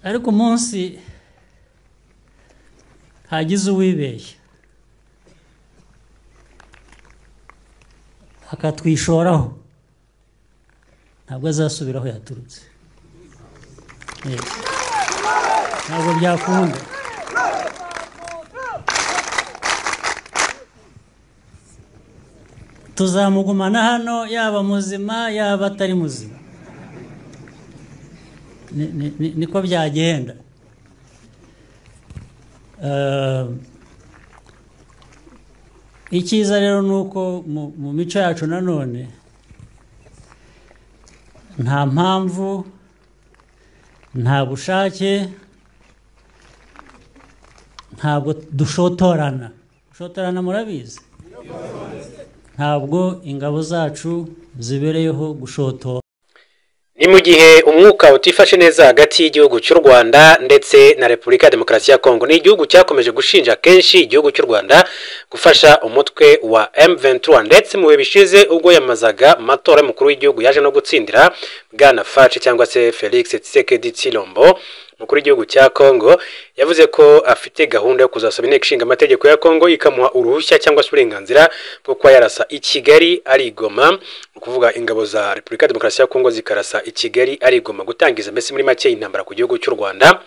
Ariko umunsi hagize uwibeshya akatwishoraho, ntabwo azasubira aho yaturutse, ntabwo byakunda. Tuzamugumana hano, yaba muzima yaba atari muzima, niko byagenda. Icyiza rero nuko mu mico yacu nanone nta mpamvu, nta bushake, ntabwo dushotorana. Gushotorana murabizi, ntabwo ingabo zacu zibereyeho gushotora. Ni mu gihe umwuka utifashe neza hagati y'igihugu cy'u Rwanda ndetse na Repubulika ya Demokarasi ya Kongo. Ni igihugu cyakomeje gushinja kenshi igihugu cy'u Rwanda gufasha umutwe wa M23, ndetse mu bihe bishize ubwo yamazaga matora y'umukuru w'igihugu yaje no gutsindira Bwana Faci cyangwa se Felix Tshisekedi Tshilombo, umukuru w'igihugu cya Kongo, yavuze ko afite gahunda yo kuzasaba inteko ishinga amategeko ya Kongo ikamuha uruhushya cyangwa se uburenganzira bwo kuba yarasa i Kigali ari Goma, ukuvuga ingabo za Repubulika ya Demokarasi ya Kongo zikarasa i Kigali ari Goma, gutangiza mbese muri make intambara ku gihugu cy'u Rwanda.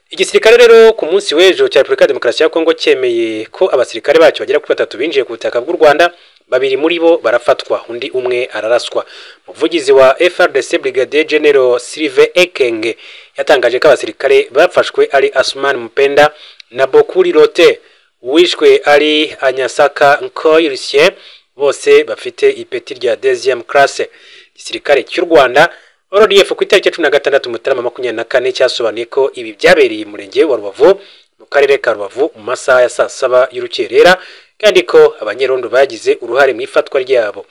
Igisirikare rero ku munsi w'ejo cya Repubulika ya Demokarasi ya Kongo cyemeye ko abasirikare bacyo bagera kuri 3 binjiye ku butaka bw'u Rwanda, 2 muri bo barafatwa, undi umwe araraswa. Umuvugizi wa FARDC Brigadier General Sylvain Ekenge yatangaje ko abasirikare bafashwe ari Asman Mupenda na Bokuri Lote, wishwe ari Anyasaka Nkoy Lucien, bose bafite ipeti rya 2e classe. Igisirikare cy'u Rwanda RDF ku itariki 16 Mutarama 24 cyasobanuye ko ibi byabereye mu murenge wa Rubavu mu karere ka Rubavu mu masaha ya saa 7 y'urukerera, kandi ko abanyerondo bagize uruhare mu ifatwa ryabo.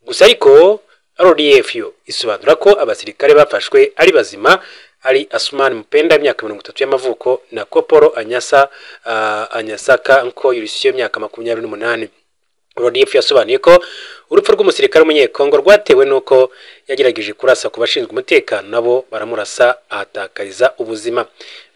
Gusa ariko RDF yo isobanura ko abasirikare bafashwe ari bazima ari Asman Mupenda imyaka 30 y'amavuko na Koporo Anyasa Anyasaka Nkoy Lucien imyaka 28. RDF yasobanuye ko urupfu rw'umusirikare w'umunyekongo rwatewe nuko yagerageje kurasa ku bashinzwe umutekano nabo baramurasa ahatakariza ubuzima.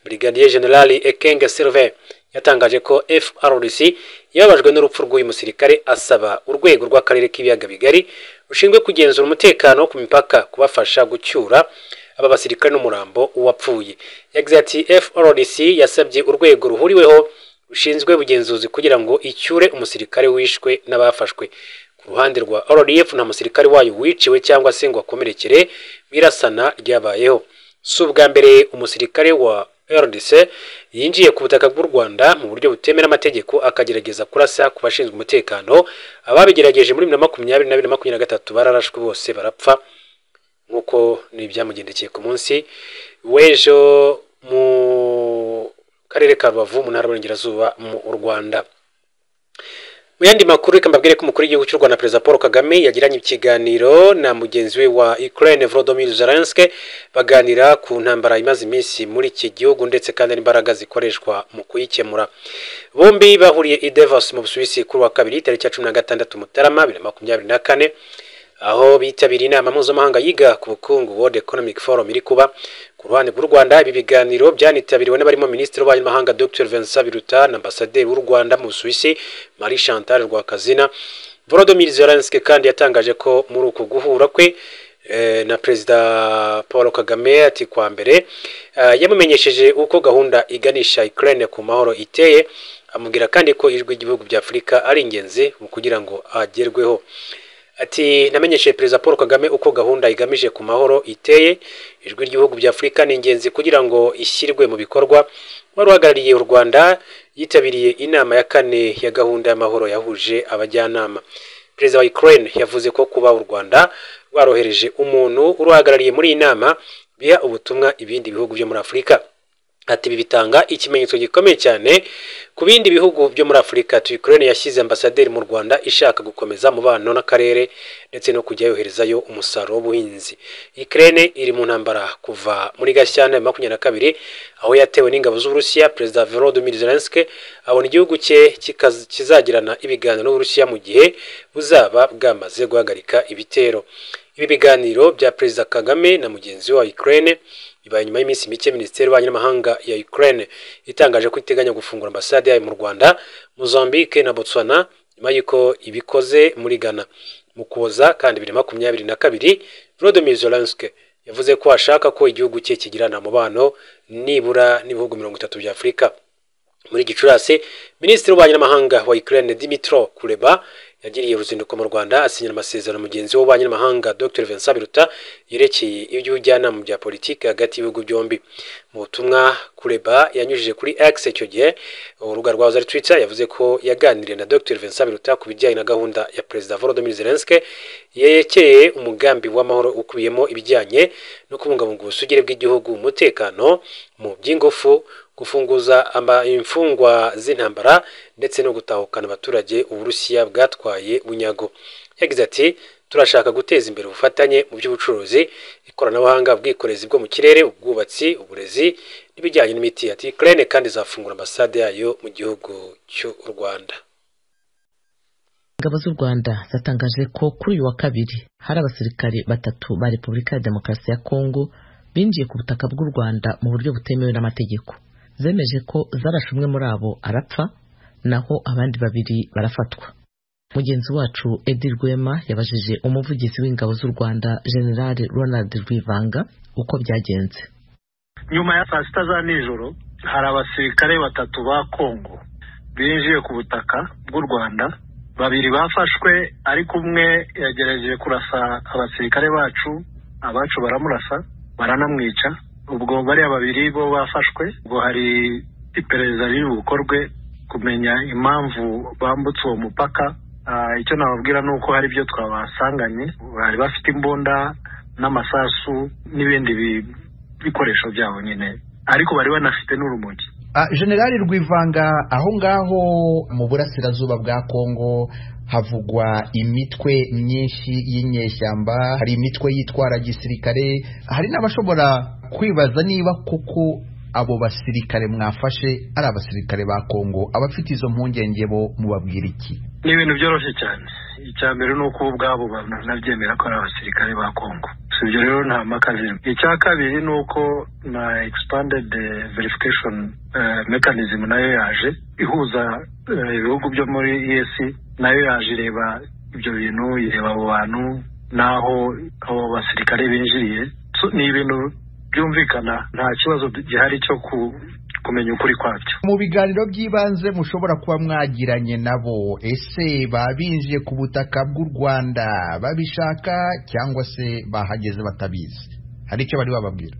Brigadier General Ekenge Sylvain yatangaje ko FARDC yababajwe n'urupfu rw'uyu musirikare, asaba urwego rw'akarere k'ibiyaga bigari rushinzwe kugenzura umutekano ku mipaka kubafasha gucyura aba basirikare n'umurambo wapfuye. Yagize ati FARDC yasabye urwego ruhuriweho rushinzwe ubugenzuzi kugira ngo icyure umusirikare wishwe n'abafashwe. Ku ruhande rwa RDF nta musirikare wayo wiciwe cyangwa se ngo akomerekere birasana ryabayeho. Si ubwa mbere umusirikare wa RDC yinjiye ku butaka bw'u Rwanda mu buryo butemewe n'amategeko akagerageza kurasa ku bashinzwe umutekano. Ababigerageje muri 2022 na 2023 bararashwe bose barapfa, nk'uko ni byamugendekeye ku munsi w'ejo mu karere ka Rubavu mu ntara y'Iburengerazuba mu Rwanda. Mu yandi makuru reka mbabwire ko umukuru w'igihugu cy'u Rwanda Perezida Paul Kagame yagiranye ikiganiro na mugenzi we wa Ukraine Volodymyr Zelensky, baganira ku ntambara imaze iminsi muri iki gihugu ndetse kandi n'imbaraga zikoreshwa mu kuyikemura. Bombi bahuriye i Davos mu Busuwisi kuri wa kabiri tariki ya 16 Mutarama 2024, aho bitabiriye inama mpuzamahanga yiga ku bukungu World Economic Forum iri kuba. Ku ruhande rw'u Rwanda ibi biganiro byanitabiriwe n'abarimo Minisitiri w'Ububanyi n'Amahanga Dr Vincent Biruta na Ambasaderi w'u Rwanda mu Busuwisi Marie Chantal Rwakazina. Volodymyr Zelensky kandi yatangaje ko muri uku guhura kwe na Perezida Paul Kagame ati kwa mbere yamumenyesheje uko gahunda iganisha Ukraine ku mahoro iteye, amubwira kandi ko ijwi ry'ibihugu bya Afurika ari ingenzi mu kugira ngo agerweho. Ati namenyesheje Perezida Paul Kagame uko gahunda igamije ku mahoro iteye, ijwi ry'ibihugu bya Afurika ni ingenzi kugira ngo ishyirwe mu bikorwa. Wari uhagarariye u Rwanda yitabiriye inama ya kane ya gahunda y'amahoro yahuje abajyanama. Perezida wa Ukraine yavuze ko kuba u Rwanda rwarohereje umuntu uruhagarariye muri iyi nama biha ubutumwa ibindi bihugu byo muri Afurika. Ati ibi bitanga ikimenyetso gikomeye cyane ku bindi bihugu byo muri Afurika. Ukraine yashyize ambasaderi mu Rwanda ishaka gukomeza mubano n'akarere ndetse no kujya yoherezayo umusaruro w'ubuhinzi. Ukraine iri mu ntambara kuva muri Gashyantare 2022 aho yatewe n'ingabo z'Uburusiya. Perezida Volodymyr Zelensky abona igihugu cye kizagirana ibiganiro n'Uburusiya mu gihe buzaba bwamaze guhagarika ibitero. Ibi biganiro bya Perezida Kagame na mugenzi wa Ukraine Ibaye nyuma y'iminsi mike Minisiteri y'Ububanyi n'Amahanga ya Ukraine itangaje ko iteganya gufungura ambasade yayo mu Rwanda, Mozambique na Botswana, nyuma y'uko ibikoze muri Ghana. Mu Kuboza kandi 2022, Volodymyr Zelensky yavuze ko ashaka ko igihugu cye kigirana umubano nibura n'ibihugu 30 bya Afurika. Muri Gicurasi, Minisitiri w'Ububanyi n'Amahanga wa Ukraine Dmytro Kuleba yagiriye uruzinduko mu Rwanda, asinyana amasezerano mugenzi we w'ububanyi n'amahanga Dr Vincent Biruta yerekeye iby'ubujyanama bya politiki hagati y'ibihugu byombi. Mu butumwa Kuleba yanyujije kuri X, icyo gihe urubuga rwa ari Twitter, yavuze ko yaganiriye na Dr Vincent Biruta ku bijyanye na gahunda ya Perezida Volodymyr Zelensky yerekeye umugambi w'amahoro ukubiyemo ibijyanye no kubungabunga ubusugire bw'igihugu, umutekano mu by'ingufu, gufunguza imfungwa z'intambara ndetse no gutahukana abaturage Uburusiya bwatwaye bunyago. Yagize ati: "Turashaka guteza imbere ubufatanye mu by'ubucuruzi, ikoranabuhanga, ubwikorezi bwo mu kirere, ubwubatsi, uburezi n'ibijyanye n'imiti." Ati: "Ukraine kandi izafungura ambasade yayo mu gihugu cy'u Rwanda." Ingabo z'u Rwanda zatangaje ko kuri uyu wa kabiri hari abasirikare batatu ba Repubulika ya Demokarasi ya Kongo binjiye ku butaka bw'u Rwanda mu buryo butemewe n'amategeko. Zemeje ko zarashe umwe muri abo arapfa, naho abandi babiri barafatwa. Mugenzi wacu Edi Rwema yabajije umuvugizi w'ingabo z'u Rwanda, General Ronald Rwivanga, uko byagenze. Nyuma ya saa 6 za nijoro hari abasirikare batatu ba Kongo binjiye ku butaka bw'u Rwanda. Babiri bafashwe, ariko umwe yagerageje kurasa abasirikare bacu, abacu baramurasa baranamwica. Ubwo bariya babiri bo bafashwe, ubwo hari iperereza riri bukorwe kumenya impamvu bambutse uwo mupaka. Icyo nababwira ni uko hari ibyo twabasanganye, bari bafite imbunda n'amasasu n'ibindi bikoresho byabo nyine, ariko bari banafite n'urumogi. Generali Rwivanga, aho ngaho mu burasirazuba bwa Kongo havugwa imitwe myinshi y'inyeshyamba, hari imitwe yitwara gisirikare, hari n'abashobora kwibaza niba koko abo basirikare mwafashe ari abasirikare ba Kongo. Abafite izo mpungenge bo mubabwira iki? Ni ibintu byoroshye cyane. Icya mbere ni uko ubwabo banabyemera ko ari abasirikare ba Kongo, si ibyo rero nta mpaka zirimo. Icya kabiri ni uko na expanded verification mechanism nayo yaje ihuza ibihugu byo muri EAC, nayo yaje ireba ibyo bintu, ireba abo bantu n'aho abo basirikare binjiriye. Ni ibintu byumvikana, nta kibazo gihari cyo kumenya ukuri kwabyo. Mu biganiro by'ibanze mushobora kuba mwagiranye nabo, ese babinjiye ku butaka bw'u Rwanda babishaka cyangwa se bahageze batabizi? Hari icyo bari bababwira?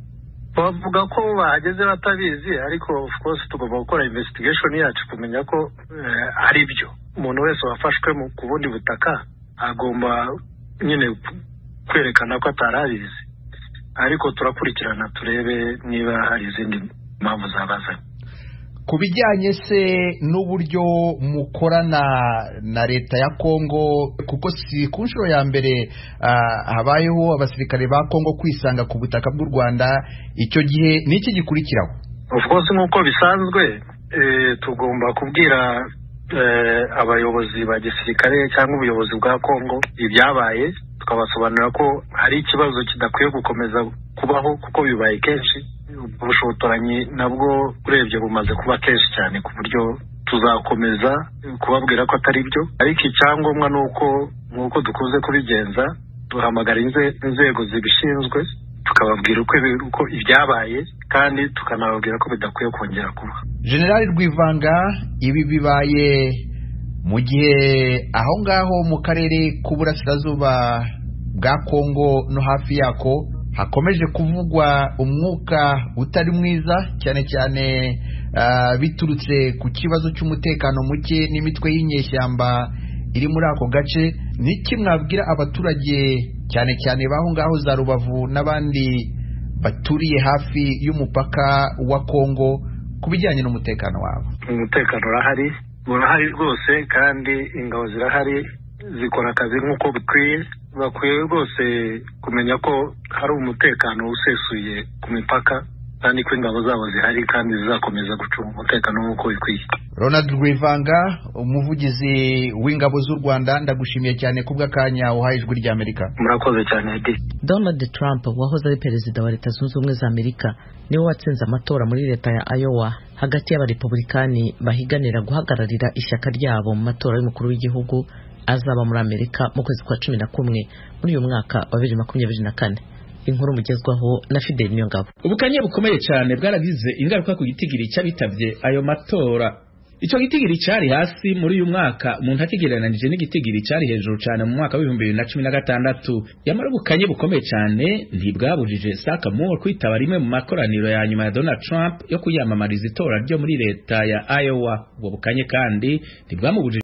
Bavuga ko bahageze batabizi, ariko of course tugomba gukora investigation yacu kumenya ko ari byo. Umuntu wese wafashwe ku bundi butaka agomba nyine kwerekana ko atarabizi, ariko turakurikirana turebe niba hari izindi mpamvu zabazanye. Ku bijyanye se n'uburyo mukorana na leta ya Kongo, kuko si ku nshuro ya mbere habayeho abasirikare ba Kongo kwisanga ku butaka bw'u Rwanda, icyo gihe niki gikurikiraho? Of course, nk'uko bisanzwe, tugomba kubwira abayobozi ba gisirikare cyangwa ubuyobozi bwa Kongo ibyabaye, tukabasobanurira ko hari ikibazo kidakwiye gukomeza kubaho kuko bibaye kenshi. Ubushotoranyi nabwo urebye bumaze kuba kenshi cyane, ku buryo tuzakomeza kubabwira ko atari byo. Ariko icyangombwa ni uko nk'uko dukunze kubigenza, duhamagara inzego zibishinzwe, tukababwira uko ibyabaye, kandi tukanababwira ko bidakwiye kongera kuba. General Rwivanga, ibi bibaye mu gihe aho ngaho mu karere k'uburasirazuba bwa Kongo no hafi yako hakomeje kuvugwa umwuka utari mwiza, cyane cyane biturutse ku kibazo cy'umutekano muke n'imitwe y'inyeshyamba iri muri ako gace. Niki mwabwira abaturage, cyane cyane baho ngaho za Rubavu n'abandi baturiye hafi y'umupaka wa Kongo, ku bijyanye n'umutekano wabo? Umutekano urahari, urahari rwose, kandi ingabo zirahari zikora akazi nk'uko bikwiye. Bakwiye rwose kumenya ko hari umutekano usesuye ku mipaka. kandi ko ingabo zabo zihari kandi zizakomeza gucunga umutekano nk'uko bikwiye. Ronald Rwivanga, umuvugizi w'ingabo z'u Rwanda, ndagushimiye cyane kubw'akanya uhaye Ijwi ry'Amerika. Murakoze cyane Edi. Donald Trump wahoze ari perezida wa Leta Zunze Ubumwe za Amerika niwe watsinze amatora muri leta ya Iowa hagati y'abarepublikani bahiganira guhagararira ishyaka ryabo mu matora y'umukuru w'igihugu azaba muri Amerika mu kwezi kwa 11 muri uyu mwaka wa 2024. Inkuru mugezwaho na Fidel Niyongabo. Ubukanye bukomeye cyane bwaragize ingaruka ku gitigiri cy'abitavye ayo matora. Ico gitigiri cari hasi muri uyu mwaka umuntu akigereranije n'igitigiri cari hejuru cyane mu mwaka w'ibihumbi 2016. Yamara ubukanye bukomeye cyane ntibwabujije Sakamore kwitaba rimwe mu makoraniro ya nyuma ya Donald Trump yo kuyamamariza itora ryo muri leta ya Iowa. Ubwo bukanye kandi ntibwamubujije